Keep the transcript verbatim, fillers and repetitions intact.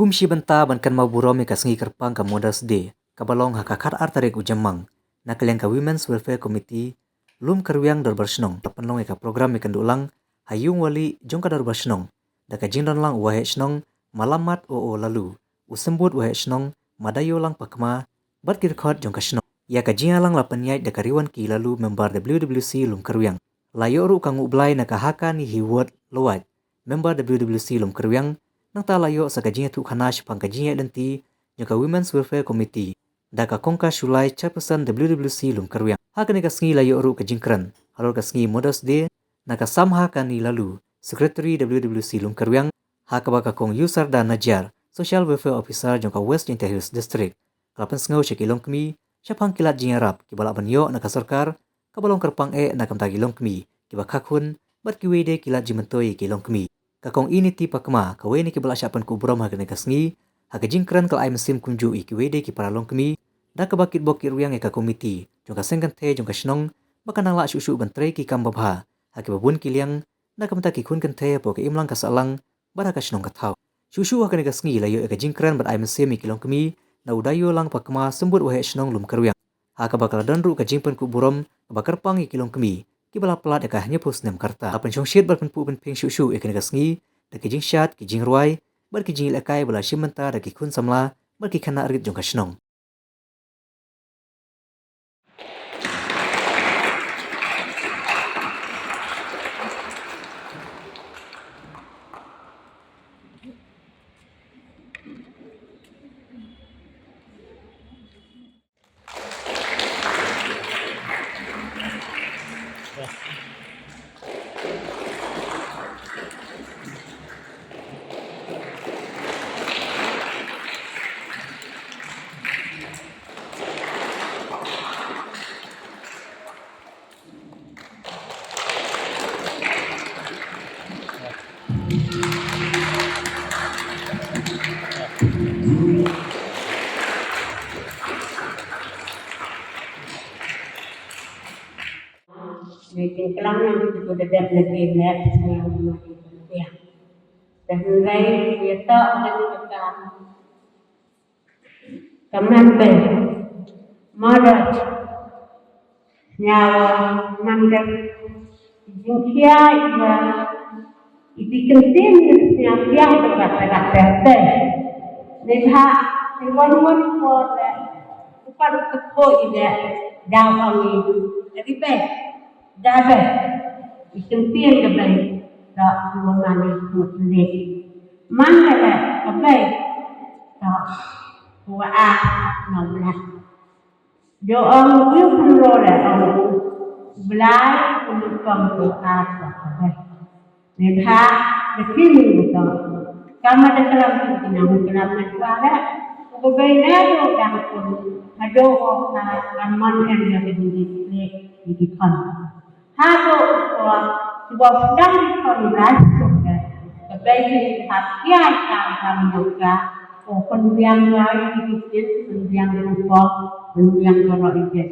Kum shi bynta ban kynmaw burom ïa ka sngi kyrpang ka Mother's Day, kaba long ha ka khatar tarik u Jymmang, na ka liang ka Women's Welfare Committee Lumkyrwiang Dorbar Shnong la pynlong ïa ka program ïakynduh lang ha ïung wali jong ka Dorbar Shnong, da ka jingdon lang u Waheh Shnong Malamat O O Laloo, u Symbud Waheh Shnong Madayolang Pakma, bad ki dkhot jong ka shnong. Ïa ka jingïalang la pynïaid da ka Riwanki Laloo, member W W C Lumkyrwiang. La ïoh ruh ka nguh blai na ka Hakani Hiwot Lowait, member W W C Lumkyrwiang, nangta la ïoh sa ka jingïathuhkhana shaphang ka jingïaid lynti jong ka Women's Welfare Committee da ka Kongka Shullai, chairperson W W C Lumkyrwiang. Ha kane ka sngi la ïoh ruh ka jingkren halor ka sngi Mother's Day na ka Samhakani Laloo, secretary W W C Lumkyrwiang, ha kaba ka Kong Yusarda Najiar, social welfare officer jong ka West Jaintia Hills District, ka la pynsngew sha ki longkmie shaphang ki lad jingïarap kiba lah ban ïoh na ka sorkar, kaba long kyrpang eh na ka bynta ki longkmie kiba kha khun bad kiwei de ki lad jingmyntoi ïa ki longkmie. Ka Kong Initi Pakma, kawei na kiba la shah pynkup burom ha kane ka sngi, ha ka jingkren ka la ai mynsiem kumjuh ïa kiwei de ki para longkmie da kaba kitbok kitrwiang ïa ka komiti jong ka seng kynthei jong ka shnong ba kan nang lah shuh shuh ban trei ki kam babha ha kiba bun ki liang, na ka bynta ki khun kynthei hapoh ka imlang ka sahlang bad ha ka shnong ka thaw. Shuh shuh ha kane ka sngi la ïoh ïa ka jingkren bad ai mynsiem ïa ki longkmie na u Dayolang Pakma, Symbud Waheh Shnong Lumkyrwiang, ha kaba ka la don ruh ka jingpynkup burom kaba kyrpang ïa ki longkmie kiba la pynlait ïa ka hynñiewphew snem ka rta. La pynshongshit bad pynpuh pynphieng shuh shuh ïa kane ka sngi da ki jingshad, ki jingrwai bad ki jingïalehkai ba la shim bynta da ki khun samla bad ki khynnah rit jong ka shnong. Ngi klam nang ki tu da dep na ki lek sñiaw ma ki tu ya. Te hynrei ki ta nang ka ka man be ma da sñiaw man da jingkhia ïa i ti kyntien sñiaw ïa ka ka ka ka te. Ni ha ni wan wan ko le u pat u ko i le da ong i ri be. Da be i kyntien da be da u man i mut ni man da le ka be da u a no bla. Jo ong u pynro le ong u Blai u kong u a ka be. Ni ha da kin u to kama da kalam kin kina u kalam na kwa le u be ne u dang kun ha jo ong ka kaman en ya ke di di di kon. Hado ko kiba sdang di kon ras ko ke kebei ha kiai ka kam nyoka ko pendiang lai di di pendiang rupa pendiang koro ije.